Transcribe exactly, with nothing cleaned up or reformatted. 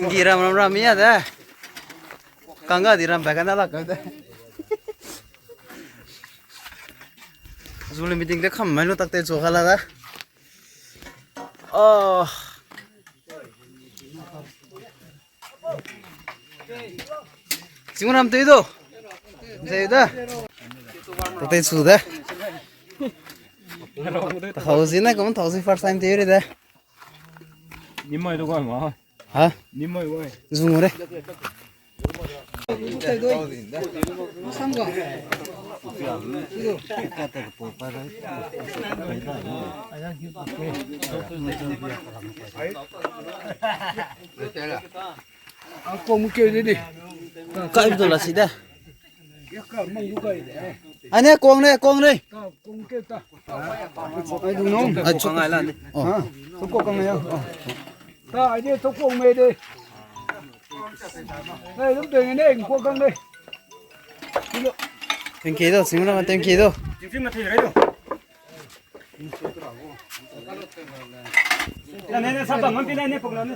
Ngi ram ram ram ya de. Kanga di ram ba kana la ka de. Zule meeting de kham mai lu tak te chu kala da. Oh. Sing ram tei do. Tei da. Tei su da. Tau zi na kum tau zi first time tei ri da. Ni mai du ga ma. Ha? Ni mai wai. Zung re. Ang kuang mu keu de ni. Kai du la si da. Ka mang du kai de. Ane kuang ne, kuang ne. Ka kuang keu ta. Ai du nong. Ai chu. Ha. Chu kuang kang ya. Ta ai de chu kuang me de. Ai dum de ne kuang kang de. Thank you do, sing na thank you do. Ne ne sa ta man pi ne ne pok na ne.